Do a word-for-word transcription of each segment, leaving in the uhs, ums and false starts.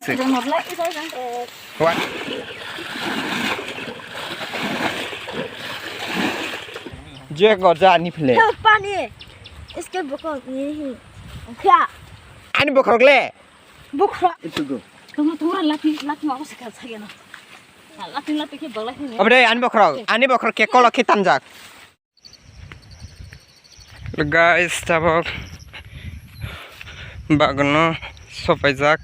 What? Je gorja ani phile. Pani. Iske bokol ni hi. Kya? Ani bokhorok le. Bokhorok. Itu go. Tunggu tunggu lati lati mau sekarang saya na. Lati lati ke bala ini. Obre ani bokhorok. Ani bokhorok ke kolo ke tanjak. Guys, tabok bagno sopaijak,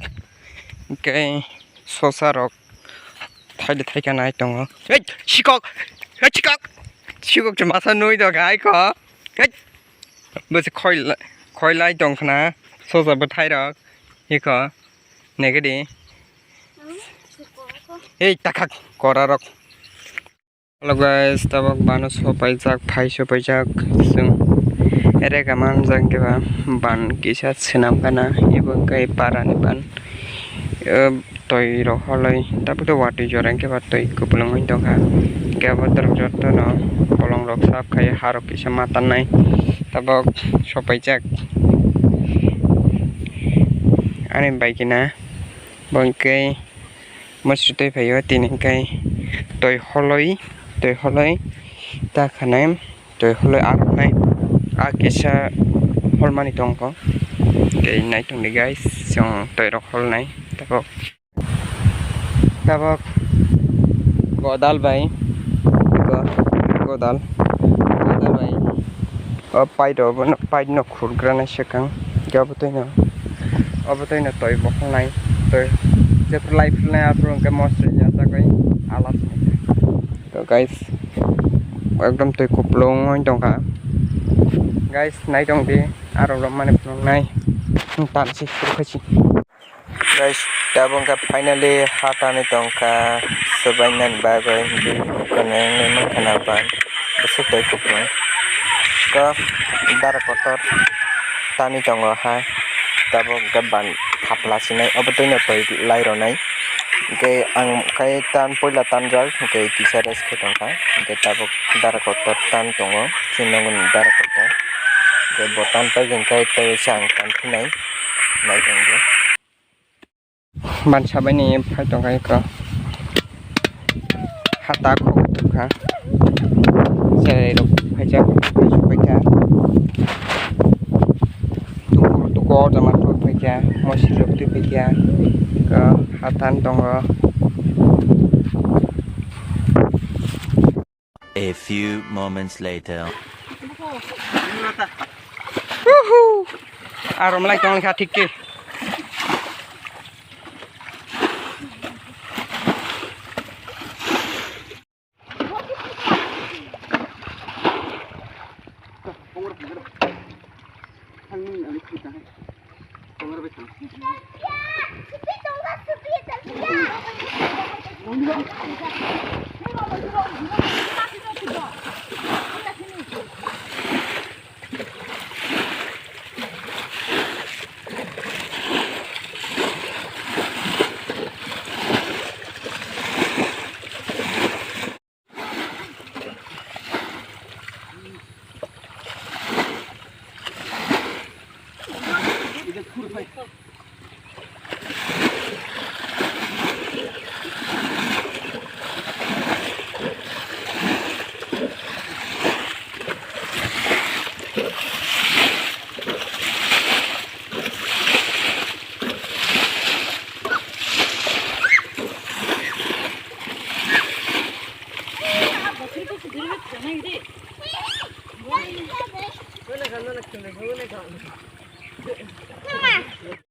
hwnkhe sosa rok thaide thaika nai tongo. Hei, sikok! Hei, sikok! Sikok se masa nui do gai ko. Hei! Bo se khoi la-, khoi lai tong khna, sosa bwthai rok. Iko, negedi. Hei, takhak, kora rok. Hello guys, tabok bano sopaijak, phai sopaijak, chwng rega manjak keba ban kisa swnam gana, ebo khe parani ban, eh, twi rok holoi, tabuk tei watwi jora keba twi kupulung wng tongkha, kebo borok jotono bolong rok sap khai, harok kisa ma tannai, tabok sopaijak ani bai kina, bo hwnkhe. Mosri twi phaio, tini hwnkhe twi holoi, twi holoi ta khanai, twi holoi aroknai, a kisa holmani tongkho. Tei naitok di guys, chwng twi rok holnai tabok, tabok godal bai, go-, godal, godal bai. O pipe rok bono pipe no khurgranai swkang, hwnkhe obo twi no, obo twi no twi bokhol nai, twi jephru lai phru nai aphuru hwnkhe mosri yachagwi alas. To guys, ekdom twi kupulung wng tongkha guys, nai tong di, aro romani phunuknai tan se suru khaisi. Guys, tabuk wngkha finally ha tanwi tongkha, swbainani bagwi, hwnkhe nukha nai wngwi mankha na ban, bwswk twi kupulung. Ko dara kotor tanwi tongo ha, tabuk wngkha ban thapla sinai, obo twino twi lai rwnai. Hwnkhe ang khai tan puila tanjak, hwnkhe kisa rest khe tongkha, hwnkhe tabuk dara kotor tan tongo, chini nokni dara kotor. Hwnkhe bo tan paikhe hwnkhe tei se ang tan phinai. Nai tong di. Ban sabai ni phai tong kha eko. Hata khogwi tong kha. Cherai rok phaijak, phai suk pai kha. Tukur tukur jama twi pai kha, mosri rok twi pai kha. Eko hatan tongo. A few moments later. Woohoo! Aro malai tong kha thik khe.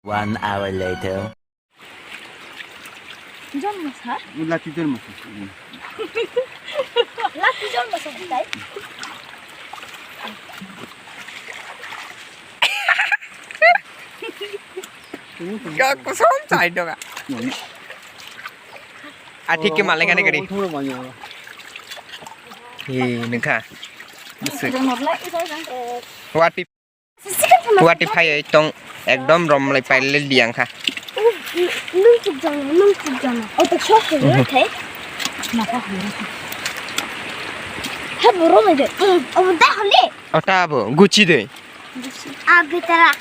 One hour later. Jon masa? Lati jon masa. Lati jon masa tai. Kak kosom chai doga. Athik ke malai kane gari. Hi nengkha. Wati. Wati phai tong ekdom rom lai pai le diang kha. Nung chuk jang, nung chuk jang. O to chok ke Mhm. Thai. Napa hulu. He boro mai de. O da hali. O ta bo guchi de. A bitara.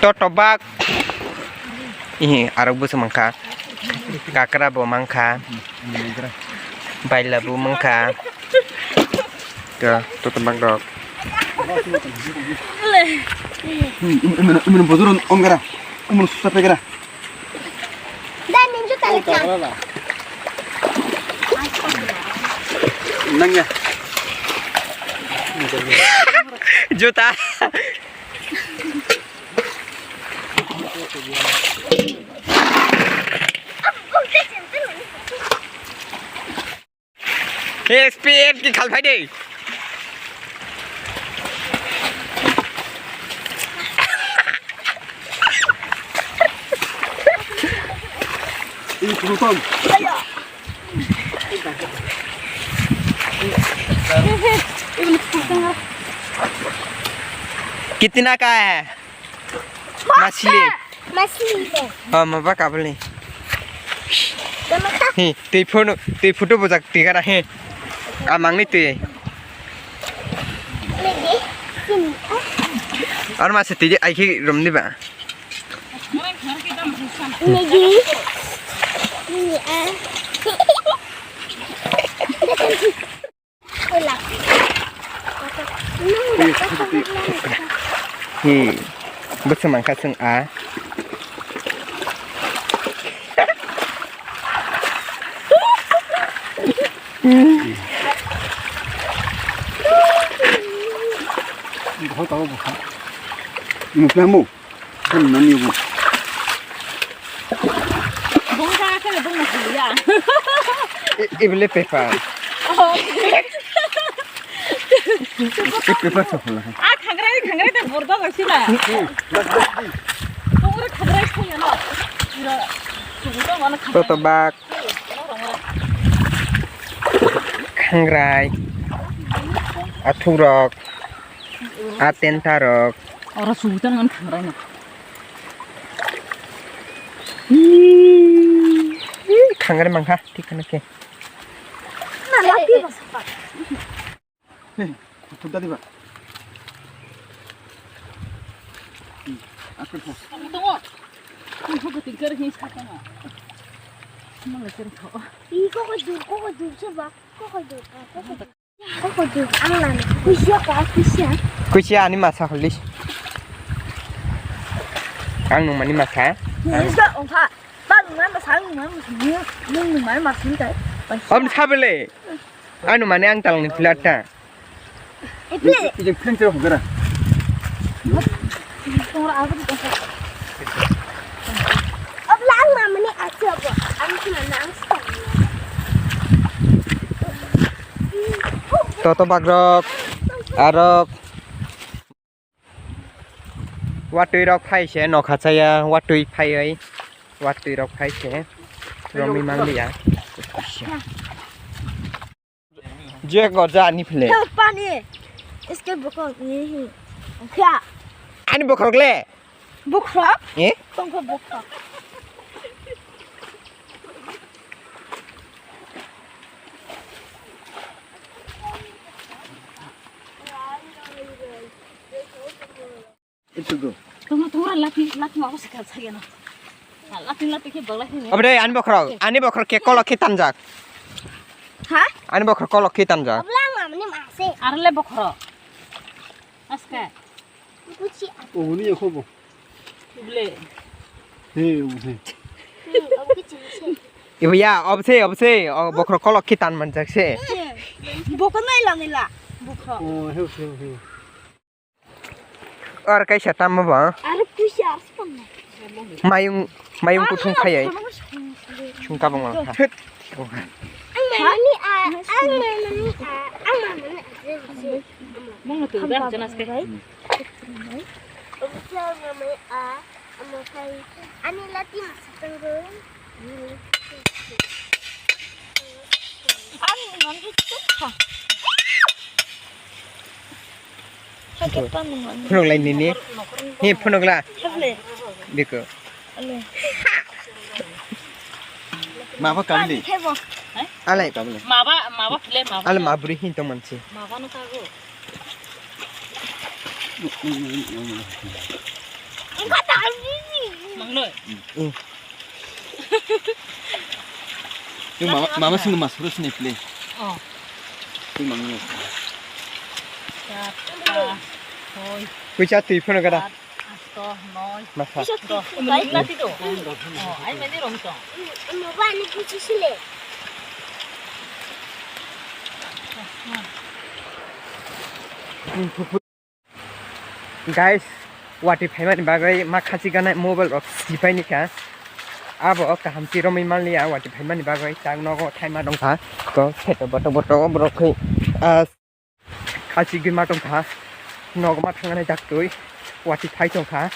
Totobak. Ihi, arok busu mankha. Kakra bo mankha. Baila bo mankha. To, totobak rok. Hmm, im-, im-, im-, bojor on, on gara. Umur susah pegara. Nang ya. Juta. Hey, S P F ki khal phai de. Ini turun. Kitina ka hai? Machli. Machli hai. Oh, maba kabul ni. He, tei photo, tei photo bojak tigara he. Amang ni tei. Ar masa tei ai ki rom ni ba. Negi. Negi, ah. Hi, bwswk mankha chwng a? Nukla mo. Kan nani bo. Bung ka khe bung na ya. Ibele paper. Oh. Paper sa phola. Ah, khangrai, khangrai ta borda ga sila. Tongre khangrai ko ya na. Ira, sugu to mana khangrai. Toto bak. Khangrai. Athurok. A tenta rok. Oro sugu to mana khangrai na. Khangrai mangkha, thik khana khe. Hey, kutuk dadi ba. Aku tuh. Tongo. Tongo tingkar hin sa tongo. Mala cer tho. Ih, kok dur, kok dur se ba. Kok dur, kok dur. Kusia ani masa holis. Ang nung mani masa. Nisa ongkha. Ba nung mani masa, nung mani masa. Nung nung mani masa ni kai. Om sabele. Anu mani ang talang ni pilar ta. Ijeng pring tero hogara. Tongra abu di tongkha. Abla ang mamani achi abo. Ang sina nang sina. Toto bagrok, arok. Watwi rok phai se nokha chaya, watwi phaiwi, watwi rok phai se romwi manliya. Je gorja ani phile. Pani. Iske bokol ni hi. Kya? Ani bokrok le. Bokrok? Eh? Tongkha bokrok. Itu go. Tunggu, tunggu, lati, lati mau sih kerja ya, no? Lati, lati ke bala sini. Abre, ani bokrok, ani bokrok ke kolok ke tanjak. Ha? Ani bokrok kolok ke tanjak. Abla mamani mase. Arle bokrok. Aska. Kuchi. Oh, ini ya khobo. Uble. He, uble. Ibu ya, obse, obse, o bokrok kolok ke tan manjak se. Bokrok naila, naila. Bokrok. Oh, he, he, he. Ar kaisa tamo ba? Ar puisa aspan. Mayung, mayung kuthung phayai. Sungka bang lang. Ang mamani a, ang mamani a, ang mamani a. Mong tu dah jelas ke. Ang mamani a, ang mamani. Ani lati masatang. Ang mamani tu. Phunuk lai nini. He phunuk la. Biko. Mabo kabili. Alai kabili. Maba, maba phile maba. Ale mabri hin tong mansi. Maba no kago. Mangnoi. Mama, mama sini mas terus nih play. Oh. Ini mangnya. Sat, ah, hoi. Kuicha tui phone kada. Sat, asto, noi. Masa. Dos. Umur lima tiga. Oh, ai meni romsong. Mama ni kuchi sile. Guys, wati phaimani bagwi ma khachi ganai mobile rok sipai ni kha. Abo kaham chi romwi manliya wati phaimani bagwi chak nogo thaima dongkha. Ko seto boto boto borok khe, ah, khachi gwi ma tongkha. Nogo ma thangnai daktwi wati phai tongkha.